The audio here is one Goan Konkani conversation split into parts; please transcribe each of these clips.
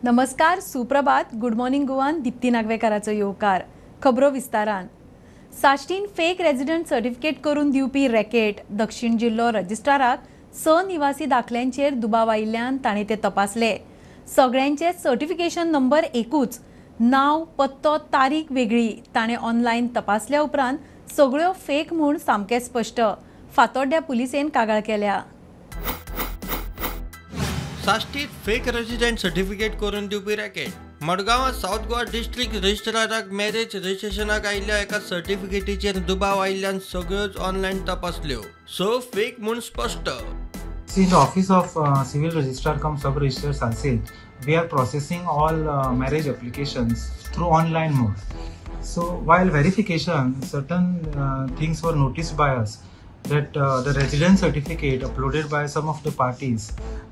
नमस्कार, सुप्रभात, गुड मॉर्निंग गोवान दीप्ती नागवेकाराचो येवकार. खबरो विस्तारान. साश्टीन फेक रेजिडंट सर्टिफिकेट करून दिवपी रॅकेट. दक्षिण जिल्लो रजिस्ट्राराक 6 निवासी दाखल्यांचेर दुबाव आयिल्ल्यान ताणें ते तपासले. सगळ्यांचे सर्टिफिकेशन नंबर एकूच, नांव, पत्तो, तारीख वेगळी. ताणें ऑनलायन तपासल्या उपरांत सगळ्यो फेक म्हूण सामकें स्पश्ट. फातोड्ड्या पुलिसेन कागाळ केल्या. साश्टीत फेक रेजिडंट सर्टिफिकेट करून दिवपी रॅकेट. मडगांवां सावथ गोवा डिस्ट्रिक्ट रजिस्ट्राराक मॅरेज रजिस्ट्रेशनाक आयिल्ल्या एका सर्टिफिकेटीचेर दुबाव आयिल्ल्यान सगळ्योच ऑनलायन तपासल्यो. 6 फेक म्हूण स्पश्ट. In the office of civil registrar cum sub registrar Salcete, we are processing all marriage applications through online mode. So while verification, certain things were noticed by us that the residence certificate uploaded by some of the parties,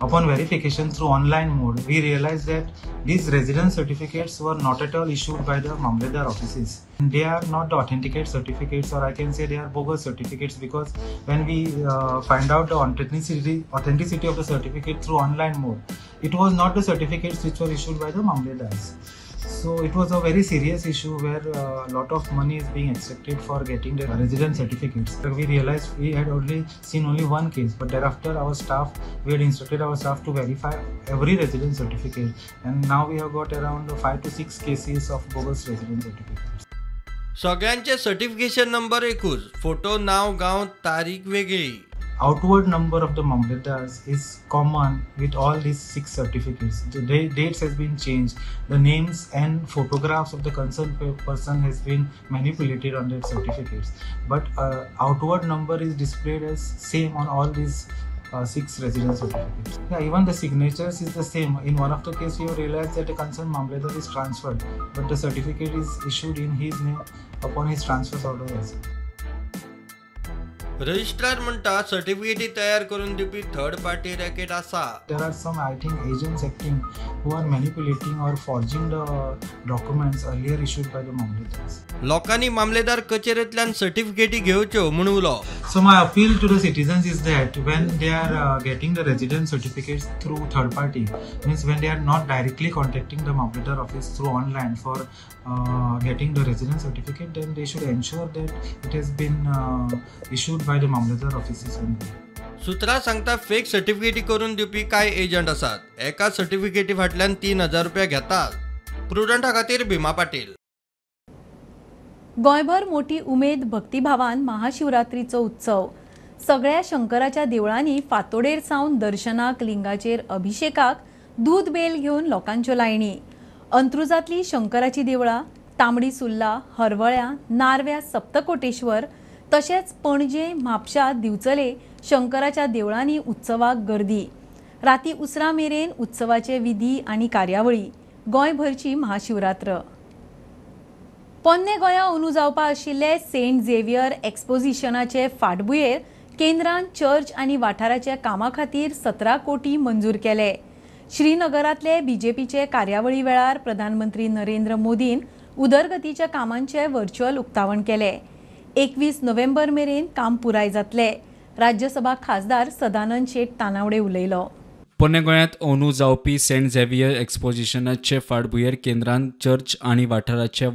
upon verification through online mode, we realized that these residence certificates were not at all issued by the Mamledar offices. They are not the authenticate certificates, or I can say they are bogus certificates, because when we find out the authenticity of the certificate through online mode, it was not the certificates which were issued by the Mamledars. So it was a very serious issue where a lot of money is being extracted for getting the resident certificates. We realized we had only seen only one case, but thereafter our staff, we had instructed our staff to verify every resident certificate, and now we have got around 5 to 6 cases of bogus resident certificates. सगळ्यांचे सर्टिफिकेशन नंबर एकूच, फोटो, नाव, गांव, तारीख वेगळी. Outward number of the Mamledars is common with all these 6 certificates. The dates has been changed, the names and photographs of the concerned person has been manipulated on their certificates, but outward number is displayed as same on all these 6 resident certificates. Yeah, even the signatures is the same. In one of the case, we have realized that the concerned Mamledar is transferred, but the certificate is issued in his name upon his transfer order as well. Registrar म्हणटा सर्टिफिकेटी तयार करून दिवपी थर्ड पार्टी रॅकेट आसा. There are some, I think, agents acting who are manipulating or forging the documents earlier issued by the Mamledars. लोकांनी मामलेदार कचेरेंतल्यान सर्टिफिकेटी घेवच्यो म्हूण उलो. So my appeal to the citizens is that when they are getting the resident certificates through third party, means when they are not directly contacting the Mamledar office through online for getting the resident certificate, then they should ensure that it has been issued by the Mamledar offices only. सूत्रां सांगता फेक सर्टिफिकेटी करून दिवपी कांय एजंट आसात. एका सर्टिफिकेटी फाटल्यान 3,000 रुपया घेतात. प्रुडंटा खातीर भीमा पाटील. गोंयभर मोठी उमेद भक्तिभावान महाशिवरात्रीचो उत्सव. सगळ्या शंकराच्या देवळांनी फातोडेर सावन दर्शनाक, लिंगाचेर अभिषेकाक दूद बेल घेवन लोकांच्यो लायणी. अंत्रुजांतली शंकराची देवळां, तांबडी सुर्ला, हरवळ्या, नार्व्या सप्तकोटेश्वर तशेंच पणजे, म्हापशा, दिवचले शंकराच्या देवळांनी उत्सवाक गर्दी. राती उसरां मेरेन उत्सवाचे विधी आनी कार्यावळी. गोंयभरची महाशिवरात्र. पोन्ने गोंया अंदू जावपा आशिल्ले सेंट झेवियर एक्सपोजिशनाचे फाटभुंयेर केंद्रान चर्च आनी वाठाराच्या कामा खातीर 17 कोटी मंजूर केले. श्रीनगरांतले बीजेपीचे कार्यावळी वेळार प्रधानमंत्री नरेंद्र मोदीन उदरगतीच्या कामांचे व्हर्च्युअल उक्तावण केले. 21 नोव्हेंबर मेरेन काम पुराय जातले. राज्यसभा खासदार सदानंद शेट तानावडे उलयलो. पोन्ने गोंयांत अंदू जावपी सेंट झेवियर एक्सपोजिशनाचे फाटभुंयेर केंद्रान चर्च आनी वाठाराच्या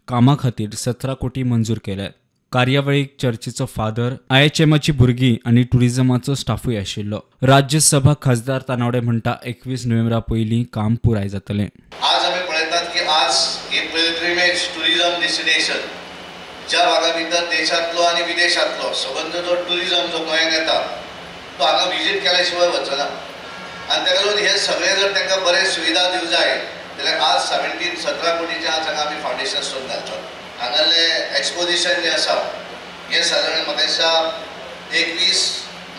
कामा खातीर 17 कोटी मंजूर केले. कार्यावळीक चर्चीचो फादर, IHMची भुरगीं आनी टुरिझमाचो स्टाफूय आशिल्लो. राज्यसभा खासदार तानावडे म्हणटा 21 नोव्हेंबरा पयलीं काम पुराय जातलें. आज आमी पळयतात की आज हे पिलग्रिमेज टुरिझम डेस्टिनेशन ज्या भागा भितर देशांतलो आनी विदेशांतलो सबंद जो टुरिझम जो गोंयांत येता तो हांगा विजीट केल्या शिवाय वचना, आनी ताका लागून हे सगळे जर तांकां बरे सुविधा दिवंक जाय जाल्यार आज 17 कोटीचें आज हांगा आमी फावंडेशन स्टोन घालतात. हांगासरलें एक्सपोजिशन जें आसा हें सादारण म्हाका दिसता 21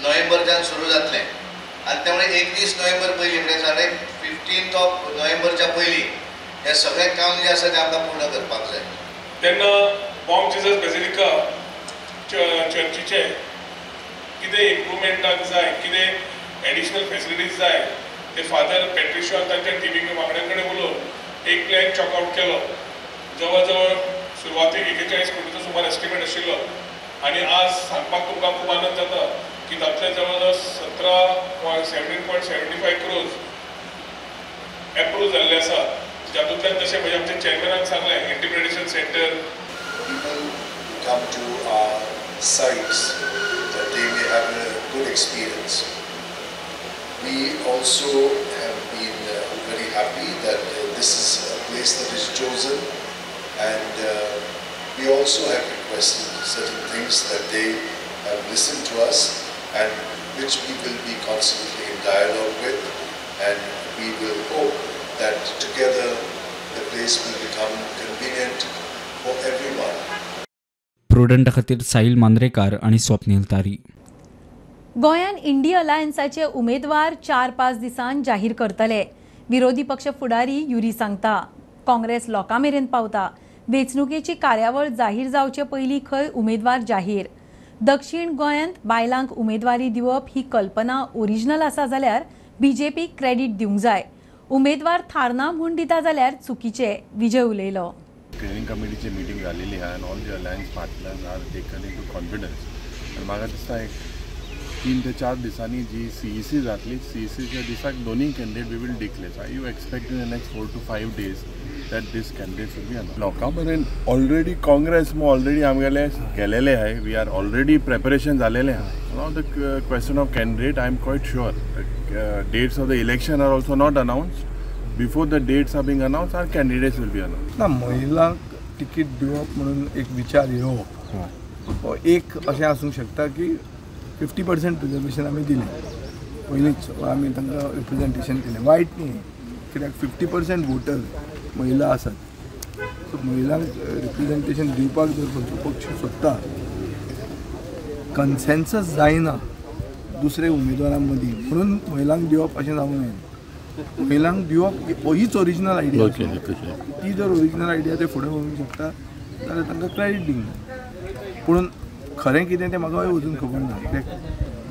नोव्हेंबरच्यान सुरू जातलें आनी त्यामुळे 21 नोव्हेंबर पयलीं म्हणजे सादारण 15 ऑफ नोव्हेंबरच्या पयलीं हें सगळें काम जें आसा तें आमकां पूर्ण करपाक जाय. तेन्ना बॉम जिजस बेजिलिका चर्चीचें कितें इम्प्रुवमेंटाक जाय, कितें एडिशनल फेसिलिटीज जाय ते फादर पेट्रिशियो तांच्या टिमी वांगड्यां कडेन उलोवन एक प्लॅन चॉक आवट केलो. जवळ जवळ सुरवातेक 41 कोटीचो सुमार एस्टिमेट आशिल्लो आनी आज सांगपाक तुमकां खूब आनंद जाता की तातले जवळ जवळ 17.75 क्रोर्स एप्रूव जाल्ले आसा जातूंतल्यान तशें म्हणजे आमच्या चेअरमॅनान सांगलें interpretation centre. People who come to our sites that they may have a good experience. We also have been very happy that this is a place that is chosen, and we also have requested certain things that they have listened to us and which we will be constantly in dialogue with, and we will hope that together the place will become convenient for everyone. प्रुडंटा खातीर साहिल मांद्रेकार आनी स्वप्नील तारी. गोंयान इंडी अलायन्साचे उमेदवार 4-5 दिसांत जाहीर करतले. विरोधी पक्ष फुडारी युरी सांगता काँग्रेस लोकां मेरेन पावता. वेंचणुकेची कार्यावळ जाहीर जावचे पयलीं खंय उमेदवार जाहीर. दक्षिण गोंयांत बायलांक उमेदवारी दिवप ही कल्पना ओरिजिनल आसा जाल्यार बीजेपीक क्रेडीट दिवंक जाय. उमेदवार थारना म्हूण दिता जाल्यार चुकीचे. विजय उलयलो. स्क्रिनींग कमिटीची मिटींग जालेली आहा आनी all the alliance partners are taken into confidence. आनी म्हाका दिसता एक 3 ते 4 दिसांनी जी सीईसी जातली, सीईसीच्या दिसाक दोनूय candidate we will declare. So you expect in the next 4 to 5 days that this candidate will be announce. लोकां मेरेन ऑलरेडी काँग्रेस ऑलरेडी आमगेले गेलेले आहाय, we are already preparation जालेलें आहा. Now the question of candidate, I am quite sure dates of the election are also not announced. Before the dates are being announced, our candidates will be announced. ना महिलांक तिकीट दिवप म्हणून एक विचार येवप एक अशें आसूंक शकता की 50% रिजर्वेशन आमी दिलें पयलींच, आमी तांकां रिप्रेजेंटेशन केलें. वायट न्ही, कित्याक 50% वोटर महिला आसात. सो महिलांक रिप्रेजेंटेशन दिवपाक जर खंयचो पक्ष सोदता, कन्सेन्सस जायना दुसरे उमेदवारां मदीं म्हणून महिलांक दिवप अशें जावंक जायना. महिलांक दिवप हीच ओरिजिनल आयडिया. ती जर ओरिजिनल आयडिया ते फुडें व्हरूंक शकता जाल्यार तांकां क्रेडीट दिवंक जाय. पूण खरें कितें तें म्हाका अजून खबर ना. कित्याक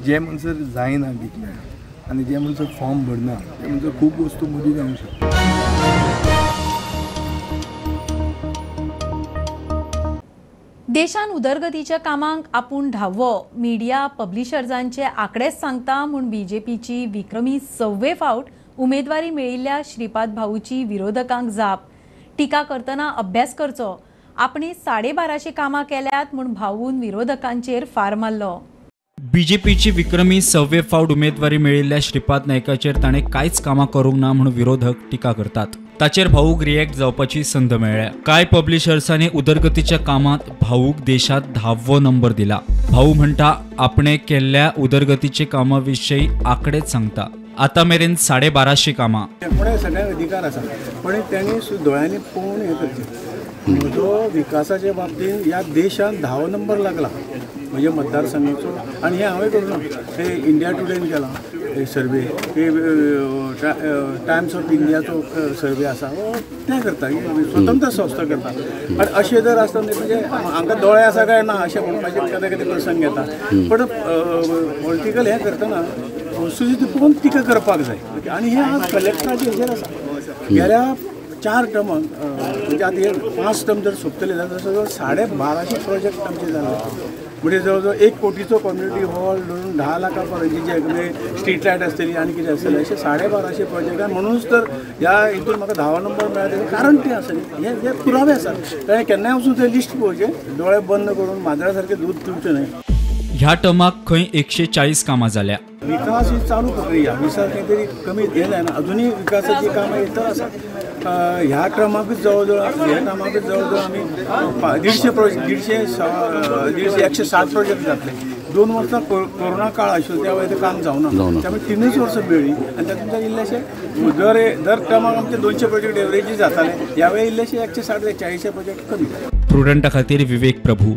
जे म्हणसर जायना डिक्लेर आनी जे म्हणसर फॉर्म भरना ते म्हणसर खूब वस्तू मदीं जावंक शकता. देशान उदरगतीच्या कामांक आपूण धावो मिडिया पब्लिशर्सांचे आंकडेच सांगता म्हूण बीजेपीची विक्रमी 6वे फावट उमेदवारी मेळिल्ल्या श्रीपाद भाऊची विरोधकांक जाप. टिका करतना अभ्यास करचो. आपणे 1250 कामां केल्यात म्हूण भाऊन विरोधकांचेर फार मारलो. बीजेपीची विक्रमी 6वे फावट उमेदवारी मेळिल्ल्या श्रीपाद नायकाचेर ताणें कांयच कामां करूंक ना म्हूण विरोधक टिका करतात. ताचेर भाऊक रिएक्ट जावपाची संद मेळ्ळ्या. कांय पब्लिशर्सांनी उदरगतीच्या कामांत भाऊक देशांत 10वो नंबर दिला. भाऊ म्हणटा आपणे केल्ल्या उदरगतीच्या कामा विशीं आंकडेच सांगता. आतां मेरेन 1250 कामां. सगळ्यांक अधिकार आसा, पण तांणी दोळ्यांनी पळोवन हें करचें. म्हजो विकासाच्या बाबतींत ह्या देशांत 10वो नंबर लागला म्हज्या मतदारसंघाचो, आनी हें हांवें करूं ना, हें इंडिया टुडेन केलां हे सर्वे, हे टायम्स ऑफ इंडियाचो सर्वे आसा तें करता, स्वतंत्र संस्था करता. आनी अशें जर आसता न्ही म्हणजे हांकां दोळे आसा काय ना अशें म्हणपाचें केन्ना केन्ना प्रसंग येता. पण पॉलिटिकल हें करतना वस्तुस्थिती पळोवन टिका करपाक जाय. आनी हें आज कलेक्टराचें हेजेर आसा. गेल्या 4 टर्माक म्हणजे आतां हे 5 टर्म जर सोंपतले जाल्यार जवळ 1250 प्रोजेक्ट आमचे जाले. म्हणजे जवळ जवळ 1 कोटीचो कम्युनिटी हॉल धरून 10 लाखां पर्यंतचे जे म्हणजे स्ट्रीट लायट आसतली आनी कितें आसतलें अशें 1250 प्रोजेक्ट. म्हणूनच तर ह्या हितून म्हाका 10वो नंबर मेळ्ळा तेजें कारण तें आसा न्ही, हे पुरावे आसात. कारण केन्नाय वचून ते लिस्ट पळोवचें, दोळे बंद करून माजरा सारकें दूद पिवचें न्हय. ह्या टर्माक खंय 140 कामां जाल्या. विकास ही चालू प्रक्रिया, विकास खंय तरी कमी हें जायना, अजुनूय विकासाची कामां येत आसा. ह्या टर्माकूच जवळ जवळ ह्या टर्माकूच जवळ जवळ आमी 150 प्रोजेक्ट 160 प्रोजेक्ट जातले. 2 वर्सां कोरोना काळ आशिल्लो त्या वेळार तें काम जावना, त्यामुळे 3 वर्सां मेळ्ळी आनी तातूंतल्यान इल्लेशे दर टर्माक आमचे 200 प्रोजेक्ट एवरेजी जाताले, ह्या वेळी इल्लेशे 160-40 प्रोजेक्ट कमी. प्रुडंटा खातीर विवेक प्रभू.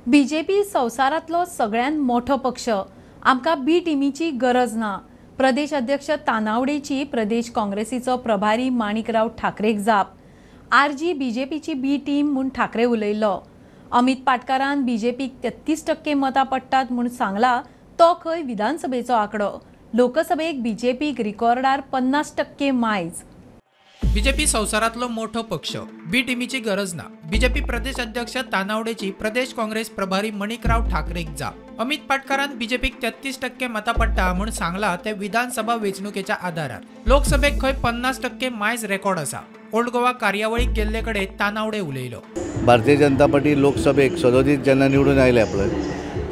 बीजेपी संवसारांतलो सगळ्यांत मोठो पक्ष, आमकां बी टिमीची गरज ना. प्रदेश अध्यक्ष तानावडेची प्रदेश काँग्रेसीचो प्रभारी माणिकराव ठाकरेक जाप. आरजी बीजेपीची बी टीम म्हूण ठाकरे उलयलो. अमित पाटकारान बीजेपीक 33% मतां पडटात म्हूण सांगला, तो खंय विधानसभेचो आंकडो. लोकसभेक बीजेपीक रिकॉर्डार 50% मायज. बीजेपी संवसारांतलो मोठो पक्ष, बी टिमीची गरज ना. बीजेपी प्रदेश अध्यक्ष तानावडेची प्रदेश काँग्रेस प्रभारी मणिकराव ठाकरेक जाप. अमित पाटकारान बीजेपीक 33% मतां पडटा म्हूण सांगला ते विधानसभा वेंचणुकेच्या आधारार. लोकसभेक खंय 50% मायज रेकॉर्ड आसा. ओल्ड गोवा कार्यावळीक गेल्ले कडेन तानावडे उलयलो. भारतीय जनता पार्टी लोकसभेक 37 जेन्ना निवडून आयले पळय,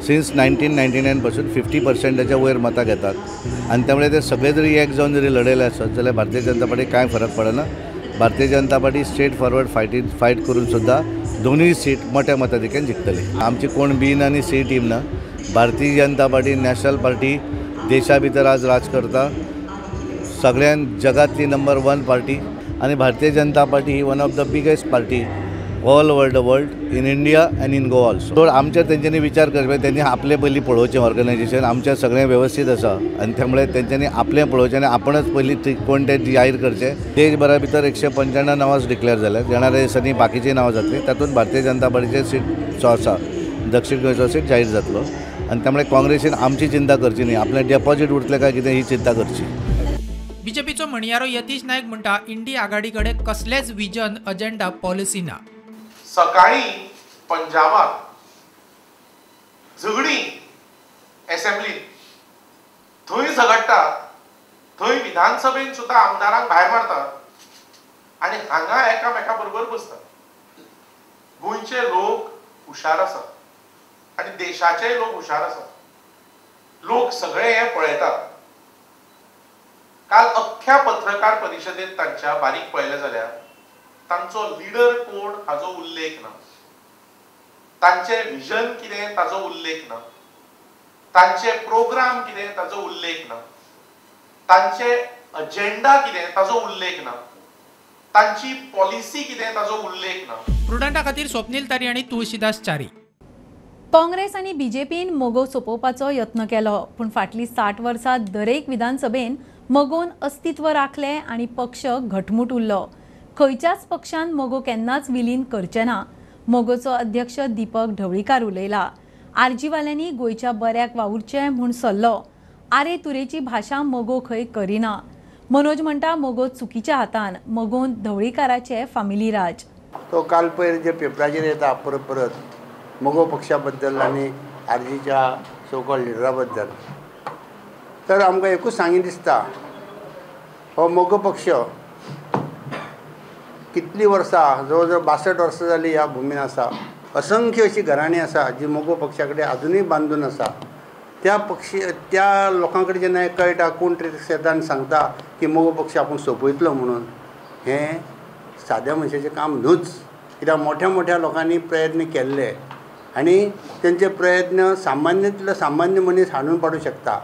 सिन्स 1999 पासून 50%च्या वयर मतां घेतात आनी त्यामुळे ते सगळे जरी एक जावन जरी लढयले आसत जाल्यार भारतीय जनता पार्टी कांय फरक पडना. Bharatiya Janata party straight forward fight करून सुद्दां दोनूय सीट मोठ्या मताधिक्यान जिखतली. आमची कोण बी ना आनी सी टीम ना. Bharatiya Janata party national party देशा भितर आज राज करता, सगळ्यान जगातली नंबर 1 पार्टी आनी भारतीय जनता पार्टी ही one of the biggest party all over the world, in India and in Goa also. So आमच्या तेंच्यांनी विचार करपा, तेंच्यांनी आपलें पयलीं पळोवचें ऑर्गनायजेशन आमचें सगळें वेवस्थीत आसा आनी त्यामुळे तेंच्यांनी आपलें पळोवचें आनी आपणच पयलीं कोण तें जाहीर करचें. देशभरा भितर 195 नांवां डिक्लेअर जाल्यात, येणाऱ्या दिसांनी बाकीचीं नांवां जातलीं. तातूंत भारतीय जनता पार्टीचे सीट जो आसा दक्षिण गोंयचो सीट जाहीर जातलो आनी त्यामुळे काँग्रेसीन आमची चिंता करची न्ही, आपलें डेपॉजीट उरतलें काय कितें ही चिंता करची. बीजेपीचो म्हणयारो यतीश नायक म्हणटा इंडी आघाडी कडेन कसलेच विजन, अजेंडा, पॉलिसी ना. सकाळी पंजाबात झगडी असेंब्लीत, थंय झगडटा, थंय विधानसभेन सुद्दां आमदारांक भायर मारता आनी हांगा एकामेका बरोबर बसता. गोंयचे लोक हुशार आसात आनी देशाचे लोक हुशार आसात. लोक सगळे हे पळयतात. काल अख्ख्या पत्रकार परिशदेत तांच्या बारीक पळयलें जाल्यार तांचो लिडर कोण हाजो उल्लेख ना, तांचे विजन कितें ताजो उल्लेख ना, तांचे प्रोग्राम कितें ताजो उल्लेख ना, तांचे अजेंडा कितें ताजो उल्लेख ना, तांची पॉलिसी कितें ताजो उल्लेख ना. प्रुडंटा खातीर स्वप्नील तारी आनी तुळशीदास चारी. काँग्रेस आनी बीजेपीन मगो सोपोवपाचो यत्न केलो, पूण फाटलीं 60 वर्सां दरेक विधानसभेन मगोन अस्तित्व राखलें आनी पक्ष घटमूट उरलो. खंयच्याच पक्षान मगो केन्नाच विलीन करचे ना, मगोचो अध्यक्ष दीपक ढवळीकार उलयला. आरजीवाल्यांनी गोंयच्या बऱ्याक वावुरचें म्हूण सल्लो. आरे तुरेची भाशा मगो खंय करिना. मनोज म्हणटा मगो चुकीच्या हातान, मगोन ढवळीकाराचे फामिली राज. तो काल पयर जे पेपराचेर येता परत परत मगो पक्षा बद्दल आनी आरजीच्या सो कॉल्ड लिडरा बद्दल, तर आमकां एकूच सांगीन दिसता, हो मगो पक्ष कितलीं वर्सां, जवळ जवळ 62 वर्सां जालीं ह्या भुमीन आसा. असंख्य अशीं घराणीं आसा जी मगो पक्षा कडेन आजुनूय बांदून आसा. त्या पक्षी त्या लोकां कडेन जेन्ना कळटा, कोण तरी येता आनी सांगता की मगो पक्ष आपूण सोंपयतलो म्हणून, हें साद्या मनशाचें काम न्हूच. कित्याक मोठ्या मोठ्या लोकांनी प्रयत्न केल्ले आनी तेंचे प्रयत्न सामान्यांतलो सामान्य मनीस हाडून पाडूंक शकता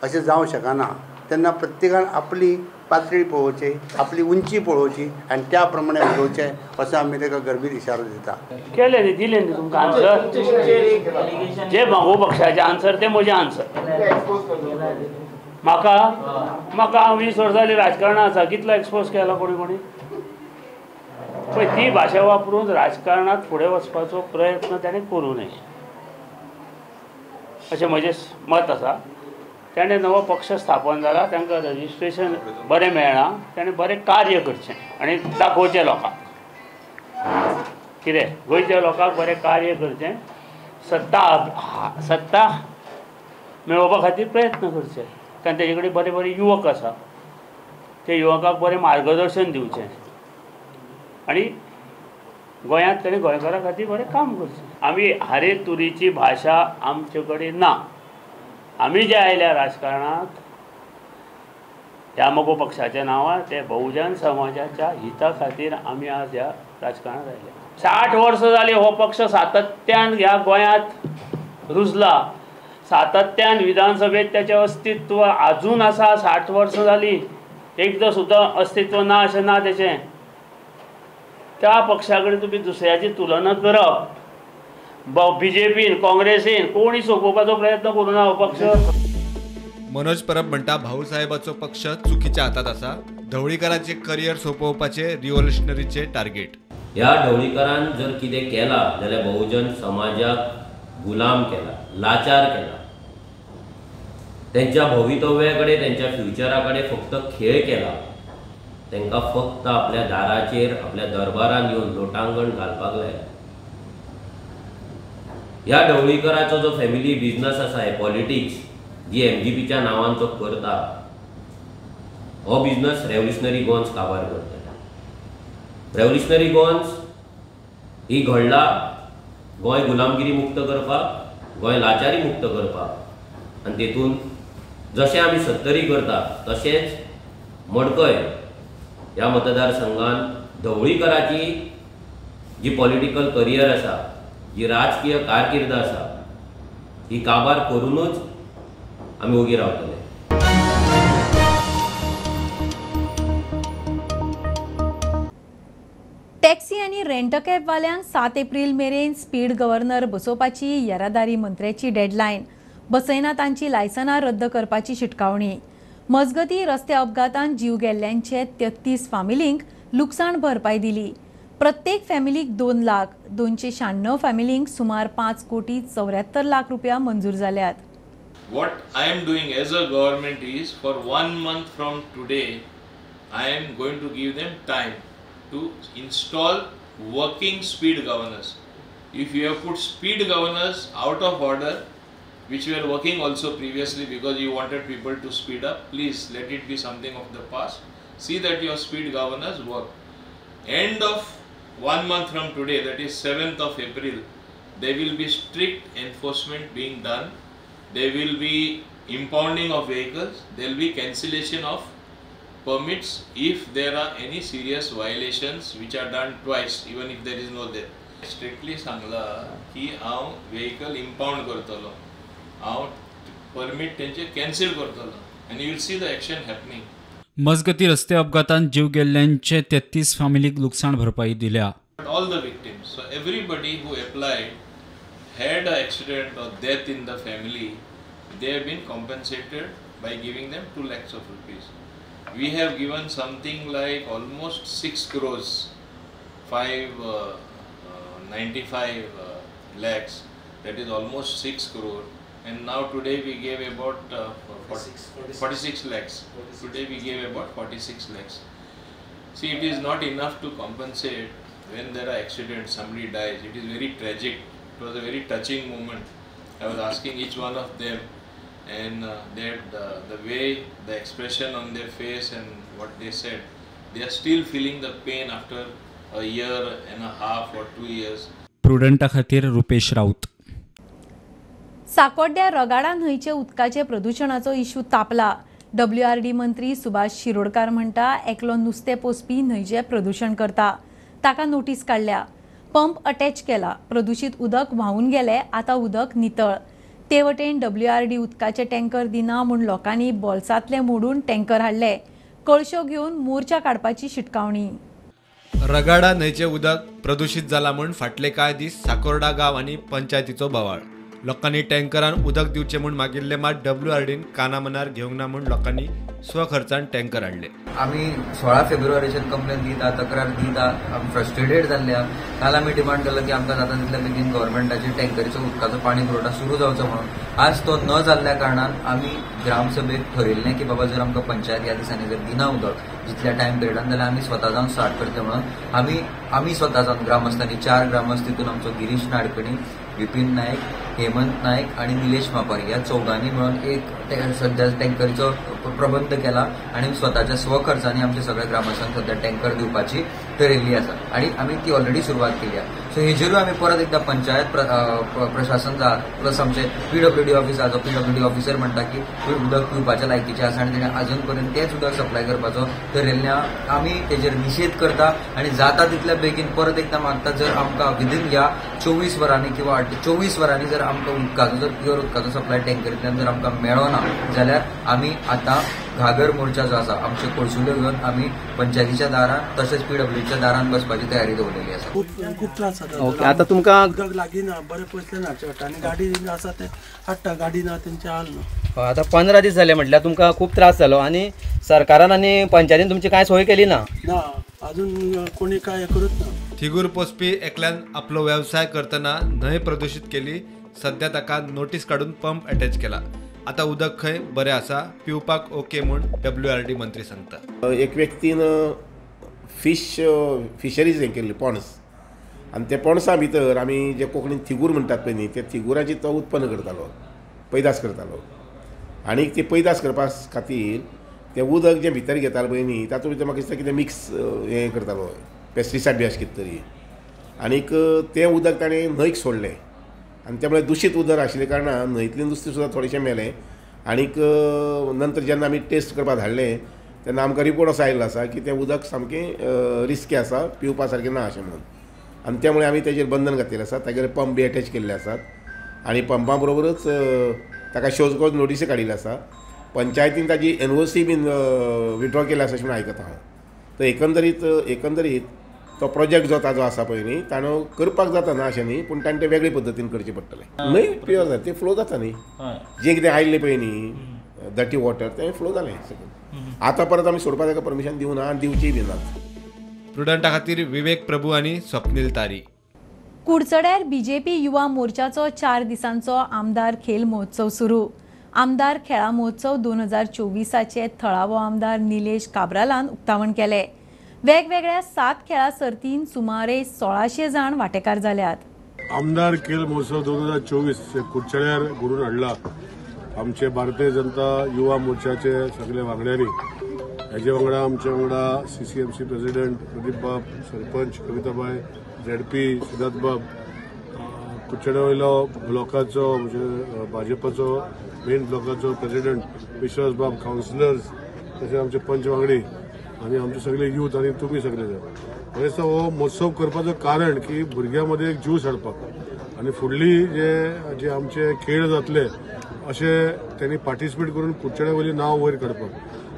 अशें जावंक शकना. तेन्ना प्रत्येकान आपली पातळी पळोवची, आपली उंची पळोवची आनी त्या प्रमाणे उलोवचें असो आमी ताका गर्भीत इशारो दिता. केले न्ही, दिले न्ही तुमकां आन्सर, जे मगो पक्षाचे आन्सर ते म्हजे आन्सर. म्हाका म्हाका हांव 20 वर्सां जालीं राजकारणां आसा, कितलो एक्सपोज केला कोणी कोणी. पळय ती भाशा वापरून राजकारणांत फुडें वचपाचो प्रयत्न ताणें करूं नये अशें म्हजें मत आसा. ताणें नवो पक्ष स्थापन जाला, तांकां रजिस्ट्रेशन बरें मेळ्ळां, ताणें बरें कार्य करचें आनी दाखोवचें लोकांक, कितें गोंयच्या लोकांक बरें कार्य करचें, सत्ता सत्ता मेळोवपा खातीर प्रयत्न करचे. कारण तेजे कडेन बरे बरे युवक आसा, ते युवकांक बरें मार्गदर्शन दिवचें आनी गोंयांत ताणें गोंयकारां खातीर बरें काम करचें. आमी हारे तुरीची भाशा आमचे कडेन ना. आमी जे आयल्या राजकारणांत ह्या मगो पक्षाच्या नांवार, ते बहुजन समाजाच्या हिता खातीर आमी आज ह्या राजकारणांत आयल्या. 60 वर्सां जालीं हो पक्ष सातत्यान ह्या गोंयांत रुजला, सातत्यान विधानसभेत तेचें अस्तित्व आजून आसा. 60 वर्सां जालीं, एकदां सुद्दां अस्तित्व ना अशें ना तेचें. त्या पक्षा कडेन तुमी दुसऱ्याची तुलना करप, बीजेपीन काँग्रेसीन कोणी सोंपोवपाचो प्रयत्न करूं ना हो पक्ष. मनोज परब म्हणटा भाऊसाहेबाचो पक्ष चुकीच्या हातात आसा, ढवळीकाराचे करियर सोंपोवपाचे रिव्होल्युशनरीचे टार्गेट. ह्या ढवळीकारान जर कितें केलां जाल्यार बहुजन समाजाक गुलाम केला, लाचार केला, तेंच्या भवितव्या कडेन, तेंच्या फ्युचरा कडेन फक्त खेळ केला. तांकां फक्त आपल्या दाराचेर आपल्या दरबारान येवन लोटांगण घालपाक लायलें. ह्या ढवळीकराचो जो फॅमिली बिजनस आसा, हे पॉलिटिक्स जी एमजीपीच्या नांवान तो करता, हो बिजनस रेव्होल्युशनरी गोवन्स काबार करता. रेव्होल्युशनरी गोवन्स ही घडला गोंय गुलामगिरी मुक्त करपाक, गोंय लाचारी मुक्त करपाक, आनी तेतून जशें आमी सत्तरी करता तशेंच मडकय ह्या मतदारसंघान ढवळीकराची जी पॉलिटिकल करियर आसा, जी राजकीय कारकीर्द आसा, ही काबार करूनच आमी ओगी रावतले. टॅक्सी आनी रेंट कॅबवाल्यांक 7 एप्रिल मेरेन स्पीड गव्हर्नर बसोवपाची येरादारी मंत्र्याची डेडलायन. बसयना तांची लायसनां रद्द करपाची शिटकावणी. मजगती रस्ते अपघातान जीव गेल्ल्यांचे 33 फामिलींक लुकसाण भरपाय दिली. प्रत्येक फॅमिलीक 2 लाख, 296 फॅमिलींक सुमार 5,74,00,000 रुपया मंजूर जाल्यात. What I am doing as a government is for 1 month from today, I am going to give them time to install working speed governors. If you have put speed governors out of order, which were working also previously because you wanted people to speed up, please let it be something of the past. See that your speed governors work. End of 1 month from today, that is 7th of April, there will be strict enforcement being done. There will be impounding of vehicles, there will be cancellation of permits if there are any serious violations which are done twice, even if there is no death. Strictly सांगला की हांव vehicle impound करतलो, हांव permit तेंचे cancel करतलो, and you will see the action happening. मजगती रस्ते अपघातान जीव गेल्ल्यांचे 33 फामिलीक लुकसाण भरपाई दिल्या. All the victims, so everybody who applied had an accident or death in the family, they have been compensated by giving them 2 lakhs of rupees. We have given something like almost 6 crores, 595 lakhs, that is almost 6 crore. And now today we gave about 46 lakhs. Today we gave about 46 lakhs. See, it is not enough to compensate when there are accidents, somebody dies. It is very tragic. It was a very touching moment. I was asking each one of them, and the way the expression on their face and what they said, they are still feeling the pain after a year and a half or 2 years. प्रुडंटा खातीर रुपेश राऊत. साकोड्ड्या रगाडा न्हंयचे उदकाचे प्रदुशणाचो इश्यू तापला. WRD मंत्री सुभाष शिरोडकार म्हणटा एकलो नुस्तें पोसपी न्हंयचें प्रदुशण करता, ताका नोटीस काडल्या, पंप अटॅच केला, प्रदुशीत उदक व्हांवून गेले, आतां उदक नितळ. ते वटेन WRD उदकाचे टँकर दिना म्हूण लोकांनी बोल्सांतले मोडून टँकर हाडले, कळश्यो घेवन मोर्चा काडपाची शिटकावणी. रगाडा न्हंयचें उदक प्रदुशीत जाला म्हूण फाटले कांय दीस साकोर्डा गांव आनी पंचायतीचो बोवाळ. लोकांनी टँकरान उदक दिवचें म्हूण मागिल्लें, मात WRDन कानामनार घेवंक ना म्हूण लोकांनी स्वखर्चान टँकर हाडले. आमी 16 फेब्रुवारीचेर कंप्लेन दिता, तक्रार दिता, आमी फ्रस्ट्रेटेड जाल्ले. काल आमी डिमांड केलो की आमकां जाता तितल्या बेगीन गव्हर्मेंटाची टँकरीचो उदकाचो पाणी पुरवठा सुरू जावचो म्हणून. आज तो न जाल्ल्या कारणान आमी ग्रामसभेक ठरयल्लें की बाबा जर आमकां पंचायत ह्या दिसांनी जर दिना उदक जितल्या टायम पिरियडान जाल्यार आमी स्वता जावन स्टार्ट करतले म्हणून आमी स्वता जावन ग्रामस्थांनी 4 ग्रामस्थ, तितून आमचो गिरीश नाडकणी, विपीन नायक, हेमंत नायक आनी निलेश मापारी ह्या चौगांनी मेळून एक सद्या टँकरीचो प्रबंध केला आनी स्वताच्या स्वखर्चांनी आमच्या सगळ्या ग्रामस्थांक सद्या टँकर दिवपाची ठरयल्ली आसा आनी आमी ती ऑलरेडी सुरवात केली आसा. सो हेजेरूय आमी परत एकदां पंचायत प्रशासन प्लस आमचे PWD office आसा, जो PWD officer म्हणटा की उदक पिवपाच्या लायकीचें आसा आनी तेणें अजून पर्यंत तेंच उदक सप्लाय करपाचो ठरयल्लें. आमी तेजेर निशेध करता आनी जाता तितल्या बेगीन परत एकदां मागता, जर आमकां विदीन ह्या 24 वरांनी किंवा 24 वरांनी जर आमकां उदकाचो जर प्युअर उदकाचो सप्लाय टँकरींतल्यान जर आमकां मेळना जाल्यार आमी आतां घागर मोर्चा जो आसा आमचे कोळसुल्यो घेवन आमी पंचायतीच्या दारान तशेंच PWDच्या दारान बसपाची तयारी दवरलेली आसा. खूब त्रास जाता. ओके, आतां तुमकां उदक लागीं ना, बरें पयसल्यान हाडचें पडटा आनी गाडी आसा ते हाडटा, गाडी ना तेंचे हाल ना. आतां 15 दीस जाले म्हटल्यार तुमकां खूब त्रास जालो आनी सरकारान आनी पंचायतीन तुमची कांय सोय केली ना? ना, अजून कोणी काय करूच ना. थिगूर पोसपी एकल्यान आपलो वेवसाय करतना न्हंय प्रदुशीत केली, सध्या ताका नोटीस काडून पंप अटॅच केला. आतां उदक खंय बरें आसा, पिवपाक ओके म्हूण WRD मंत्री सांगता. एक व्यक्तीन फिशरीज हें केल्ली पणस आनी ते पणसा भितर आमी जे कोंकणीन थिगूर म्हणटात पळय न्ही, ते थिगुराची तो उत्पन्न करतालो, पैदास करतालो. आनी ती पैदास करपा खातीर तें उदक जें भितर घेतालो पळय न्ही, तातूंत भितर म्हाका दिसता कितें मिक्स हें करतालो, पेस्टिसायड बी अशें कितें तरी. आनीक तें उदक ताणें न्हंयक सोडलें आनी त्यामुळे दुशीत उदक आशिल्ल्या कारणान न्हंयतलें नुस्तें सुद्दां थोडेशें मेलें. आनीक नंतर जेन्ना आमी टेस्ट करपाक धाडलें तेन्ना आमकां रिपोर्ट असो आयिल्लो आसा की तें उदक सामकें रिस्की आसा, पिवपा सारकें ना अशें म्हणून. आनी त्यामुळे आमी तेजेर बंधन घातिल्लें आसा, तागेले पंप बी एटॅच केल्ले आसात आनी पंपा बरोबरच ताका शोज नोटीसी काडिल्ली आसा. पंचायतीन ताजी NOC बीन विड्रॉ केल्ली आसा अशें म्हणून आयकता हांव. तर एकंदरीत तो प्रोजेक्ट जो ताजो आसा पळय न्ही, ताणें करपाक जाता ना अशें न्ही, पूण ताणें तें वेगळे पद्दतीन करचें पडटलें. न्हय प्युअर जाता, तें फ्लो जाता न्ही, जें कितें आयिल्लें पळय न्ही डर्टी वॉटर तें फ्लो जालें सगळें. आतां परत आमी सोडपाक ताका परमिशन दिवना आनी दिवचीय बी नात. प्रुडंटा खातीर विवेक प्रभू आनी स्वप्नील तारी. कुडचड्यार बीजेपी युवा मोर्चाचो 4 दिसांचो आमदार खेल महोत्सव सुरू. आमदार खेळा महोत्सव 2024 थळावो आमदार निलेश काब्रालान उक्तावण केलें. वेगवेगळ्या 7 खेळा सर्तीन सुमारे 1600 जाण वांटेकार जाल्यात. आमदार खेल महोत्सव 2024 कुडचड्यार घडोवन हाडला आमचे भारतीय जनता युवा मोर्चाचे सगळे वांगड्यांनी. हेजे वांगडा आमचे वांगडा CCMC president Pradeep बाब, सरपंच कविताबाय, ZP Siddharth बाब, कुडचड्या वयलो ब्लॉकाचो म्हणजे भाजपाचो मेन ब्लॉकाचो प्रेसिडेंट विश्वास बाब, कावन्सिलर्स, तशें आमचे पंच वांगडी आनी आमचे सगळे यूथ आनी तुमी सगळे जाण. म्हाका दिसता हो महोत्सव करपाचो कारण की भुरग्यां मदीं एक ज्यूस हाडपाक आनी फुडली जे जे आमचे खेळ जातले अशे त्यांनी पार्टिसिपेट करून कुडचड्या वयली नांव वयर काडपाक.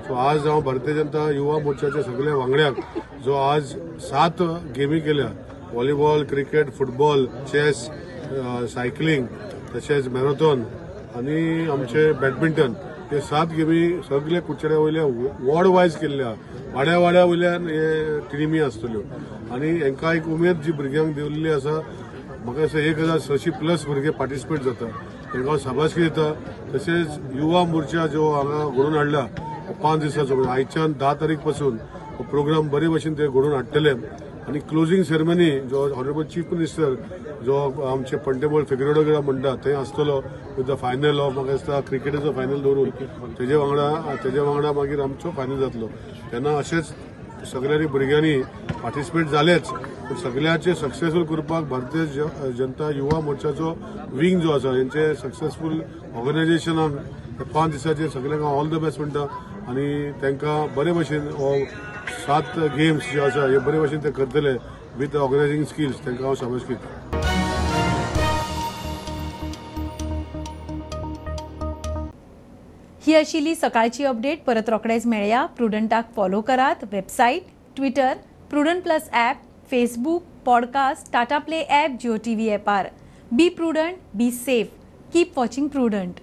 सो आज हांव भारतीय जनता युवा मोर्चाच्या सगळ्या वांगड्यांक जो आज 7 गेमी केल्या, volleyball, cricket, football, chess, cycling, तशेंच मॅरेथॉन आनी आमचे बॅडमिंटन, हे 7 गेमी सगळे कुडचड्या वयल्या वॉर्ड वायज केल्ल्या, वाड्या वाड्या वयल्यान हे टिमी आसतल्यो आनी हांकां एक उमेद जी भुरग्यांक दिल्ली आसा. म्हाका दिसता 1600 प्लस भुरगे पार्टिसिपेट जाता, तांकां हांव शाबासकी दिता. तशेंच युवा मोर्चा जो हांगा घडोवन हाडला 5 दिसाचो, आयच्यान 10 तारीख पासून हो प्रोग्राम बरे भशेन ते घडोवन हाडटले. आनी क्लोजींग सेरेमनी जो ऑनरेबल चीफ मिनिस्टर जो आमचे पंटेबल फिगरेडो म्हणटा थंय आसतलो विथ the final of म्हाका दिसता क्रिकेटीचो फायनल दवरून तेजे वांगडा मागीर आमचो फायनल जातलो. तेन्ना अशेंच सगळ्यांनी भुरग्यांनी पार्टिसिपेट जालेच, पूण सगळ्याचे सक्सेसफूल करपाक भारतीय जनता युवा मोर्चाचो विंग जो आसा हेंचे सक्सेसफूल ऑर्गनायझेशनाक 5 दिसाचे सगळ्यांक ऑल the best म्हणटा आनी तांकां बरे भशेन हो 7 गेम्स जे आसा हे बरे भशेन ते करतले विथ ऑर्गनायझींग स्किल्स, तांकां हांव शाबासकी दिता. ही आशिल्ली सकाळची अपडेट. परत रोखडेच मेळया. प्रुडंटाक फॉलो करात. Website, Twitter, Prudent plus app, Facebook, podcast, Tata play app, Jio TV ॲपार. Be prudent, be safe, keep watching Prudent.